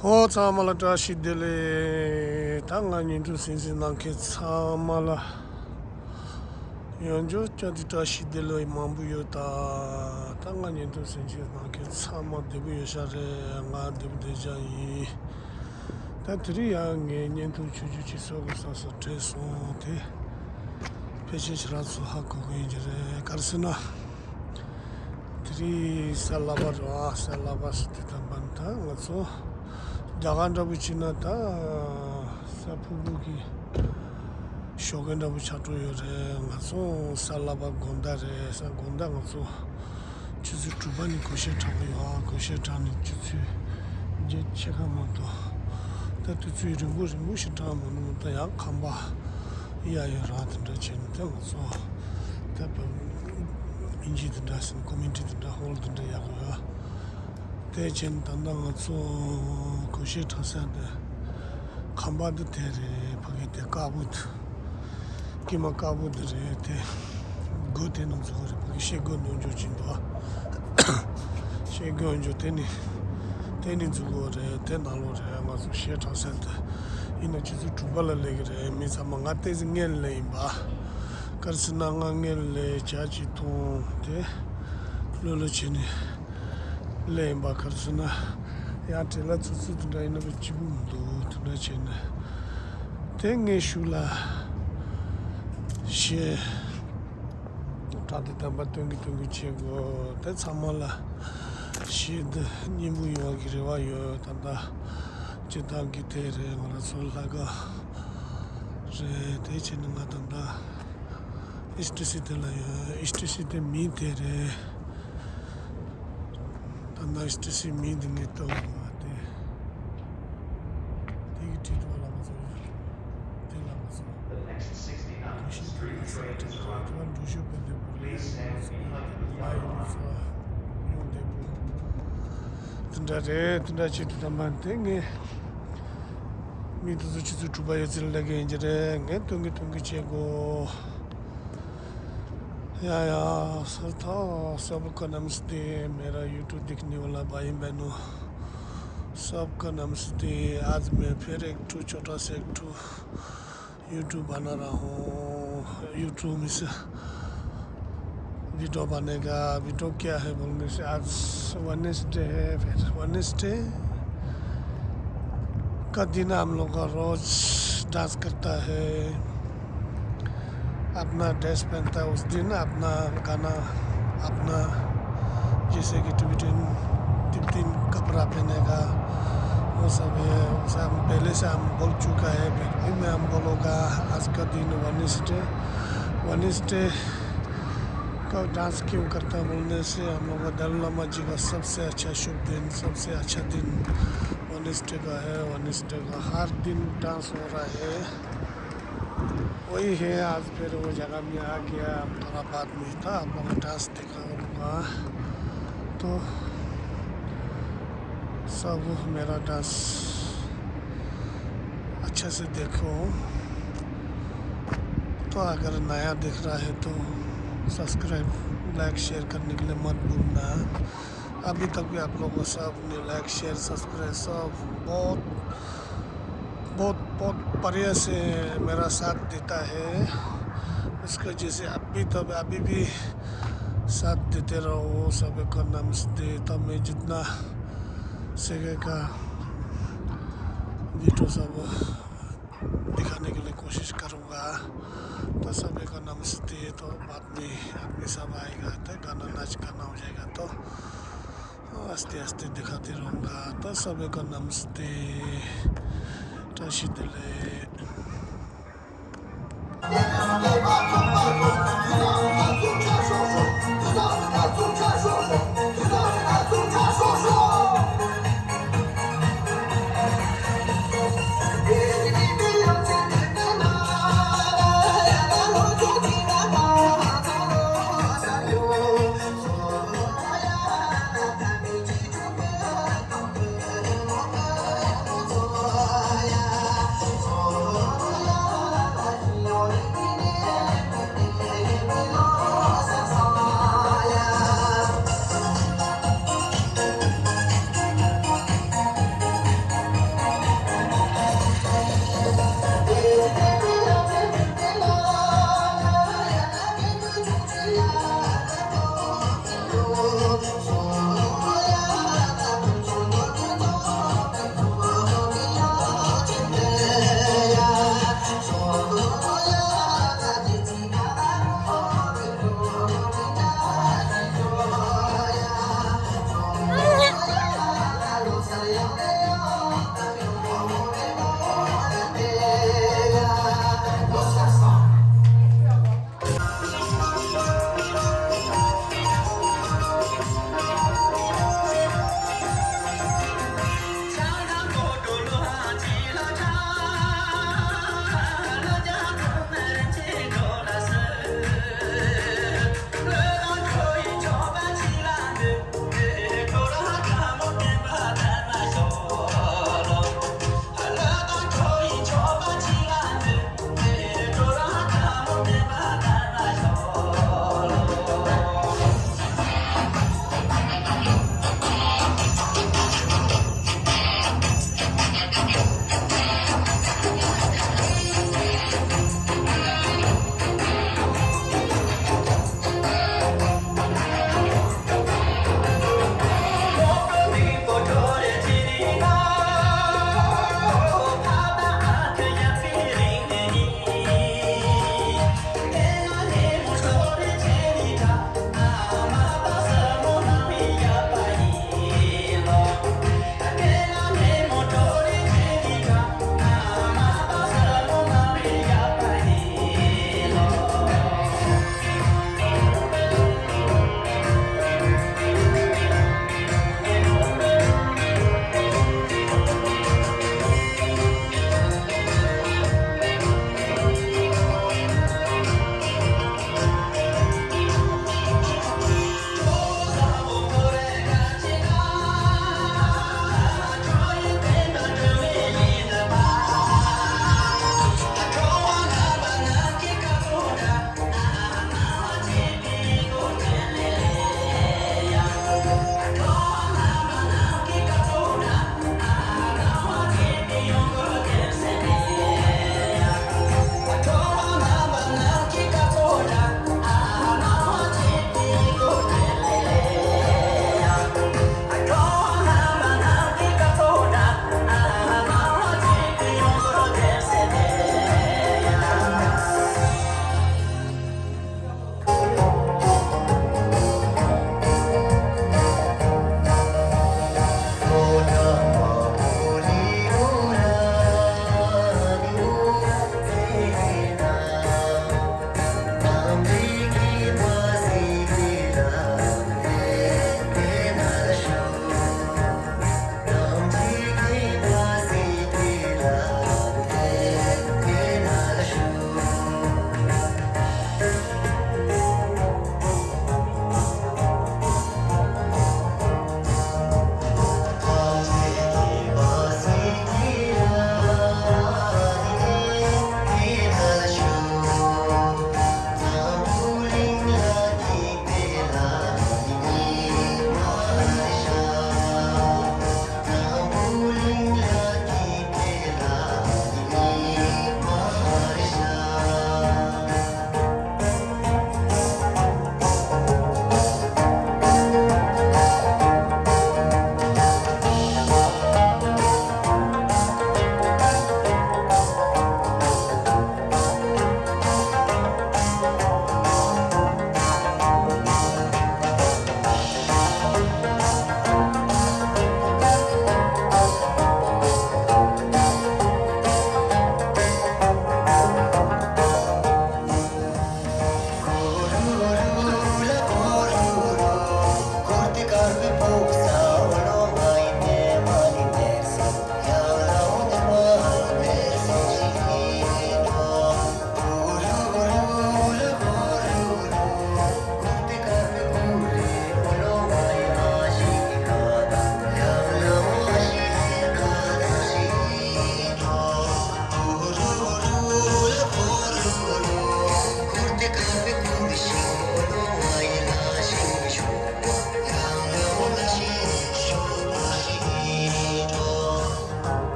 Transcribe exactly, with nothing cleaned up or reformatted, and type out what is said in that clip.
ཁོ་ཚང་མ་ལ་བཀྲ་ཤིས་བདེ་ལེགས། ད་ང་བརྙན་ཐུང་གཟིགས་གཟིགས་གནང་མཁན་ཚང་མ་ལ་ཡང་བསྐྱར་བསྐྱར་དུ་བཀྲ་ཤིས་བདེ་ལེགས་མང་པོ་ཡོད། ད་ད་ང་བརྙན་ཐུང་གཟིགས་གཟིགས་གནང་མཁན་ཚང་མ་བདེ་པོ་ཡོད་ཤག་རེད། ང་བདེ་པོ་བདེ་འཇགས་ཡིན། ད་དེ་རིང་ཡང་ངས་བརྙན་ཐུང་ཆུང་ཆུང་ཅིག་བཟོ་དགོས་བསམ་བསམ་དྲན་སོང་། དེ་ཕལ་ཆེར་ཁྱེད་རང་ཚོ་ཧ་གོ་གི་ཡིན་གྱི་རེད། ག་རེ་ཟེར་ན། དེ་རིང་གཟའ་ལྷག་པ་རེད་བ། གཟའ་ལྷག་པ་ཟེར་དུས་ཙམ་པ་ནི་ད་ང་ཚོ་རྒྱ་གར་འདྲ་པོ་བྱས་ན་ད་གཟའ་ཕུར་བུ་གི་ཞོགས་ཀས་འདྲ་པོ་ཆགས་འགྲོ་ཡོད་རེད། ང་ཚོ་གཟའ་ལྷག་པ་དགོང་དག་རེད། གཟའ་དགོང་དག་ང་ཚོ་ཆུ་ཚོད་དྲུག་པ་ནས་སྒོར་གཞས་གྲགས་ཀྱི་ཡོད། སྒོར་གཞས་གྲགས་ནས་ཆུ་ཚོད་བརྒྱད་ཕྱེད་ཀ་མ་གཏོགས། ད་དུས་ཚོད་རིང་པོ་རིང་པོ་ཞིག་གྲགས་མ་ནུས། ད་ཡང་ཁམས་པ་ཡ་ཡ་རང་དེ་འདྲ་བྱས་ནས་ད་ང་ཚོ་ད་ཨིན་ཇི་དེ་འདྲ་ཟིན། ཀོ་མེན་ཊི་དེ་འདྲ་ཧོལ་དེ་འདྲ་ཡག་པོ་ཡོད། དེ་བྱས་ནས་ད་ལྟ་ང་ཚོ་སྒོར་གཞས་གྲགས་ས་དེ་ཁམས་པ་དེ་དེ་རེད། ཕ་གི་དེ་དཀར་པོ་དེ། ཀྱེ་མ་དཀར་པོ་འདི་རེད་དེ། སྒོ་དེ་ནང་འཛུལ་གི་རེད། ཕ་གི་ཤེལ་སྒོ་ནང་འཛུལ་གྱིན་འདུག་ཤེལ་སྒོ་འཛུལ་དེ་ནི། དེ་ནི་འཛུལ་གི་རེད། དེ་ནང་ལོགས་རེད། ང་ཚོ་གཞས་གྲགས་ས་དེ། ཡིན་ན་ཆུ་ཚོད་དྲུག་པ་ལ་སླེབས་ཀྱི་རེད། མི་ཚང་མ་ང་ཏོག་ཙམ་སྔོན་ལ་སླེབས་ཡིན་པ། ག་རེ་ཟེར་ན་ང་སྔོན་ལ་ཇ་ཅིག་འཐུང་དེ་ལྷོད་ལྷོད་བྱས་ནས་སླེབས་ཡིན་པ། ག་རེ་ཟེར་ན་ཡང་བྲེལ་བ་ཚུབ་ཚུབ་དེ་འདྲ་ཡིན་ན་བས་སྐྱིད་པོ་མི་འདུག་དེ་འདྲ་བྱས་ནས་དེ་ངའི་ཤུགས་ལ་གཞས་གྲགས་དེ་བསྟན་པ་སྟོན་གི་སྟོན་གི་བྱེད་དགོས། དེ་ཚང་མ་ལ་གཞས་འདི་སྙན་པོ་ཡོང་བ་གི་རེ་བ་ཡོད། ད་ལྟ་སྤྱིར་བཏང་གི་དེ་རེད། ང་རང་ཚོ་ལྷ་ཁང་རེད། དེ་བྱས་ནས་ང་ད་ལྟ་ཨེས་ཊི་སི་དེ་ལ་ཡོད། ཨེས་ཊི་སི་དེ་མིང་དེ་རེད། ད་ལྟ་ཨེས་ཊི་སི་མིང་དེ་ངས་བཏགས་མ་དེ། དེ་གི་ཁྲིད་དུ་བ་ལ་མ་ཚོ་ཡོད། དེ་ལ་མ་ཚོ། The next sixty-nine Street train is arriving. Please stand behind the line. དེ་འདྲ་རེད། དེ་འདྲ་བྱེད་དུས་ཙམ་པ་དེ་ངས་མི་དེ་ཚོ་ཆུ་ཚོད་དྲུག་པ་ཡོད་ཚད་ལ་སླེབས་ཀྱི་ཡིན་གྱི་རེད། ངས་སྟོན་གི་སྟོན་གི་བྱེད་དགོས། या, या, सर था, सबको नमस्ते। मेरा YouTube देखने वाला भाई बहनों, सबको नमस्ते। आज मैं फिर एक ठो छोटा सा एक ठो YouTube बना रहा हूँ। YouTube में से वीडियो बनेगा। वीडियो क्या है बोलने से, आज वेडनेसडे है। फिर वेडनेसडे का दिन हम लोग का रोज डांस करता है। अपना ड्रेस पहनता है उस दिन, अपना गाना, अपना जैसे कि टिबेटन, तिब्बतिन कपड़ा पहनेगा, वो सब है। उसे हम पहले से हम बोल चुका है, फिर भी मैं हम बोलूँगा। आज का दिन वेडनेसडे, वेडनेसडे का डांस क्यों करता है बोलने से, हम लोग का दलाई लामा जी का सबसे अच्छा शुभ दिन, सबसे अच्छा दिन वेडनेसडे का है। वेडनेसडे का हर दिन डांस हो रहा है। वही है, आज फिर वो जगह में आ गया। हम थोड़ा बाद में था, आप लोग को डांस दिखाऊंगा। तो सब मेरा डांस अच्छे से देखो। तो अगर नया दिख रहा है तो सब्सक्राइब, लाइक, शेयर करने के लिए मत भूलना। अभी तक भी आप लोगों को सब ने लाइक, शेयर, सब्सक्राइब सब बहुत, बहुत, बहुत बढ़िया से मेरा साथ देता है। उसका जैसे अभी तो, अभी भी साथ देते रहो। सबको नमस्ते। तो मैं जितना सके का वीडियो सब दिखाने के लिए कोशिश करूँगा। तो सभी को नमस्ते। तो बाद में आदमी सब आएगा तो गाना नाच गाना हो जाएगा, तो आस्ते आस्ते दिखाते रहूँगा। तो सभी को नमस्ते। राशि दिले।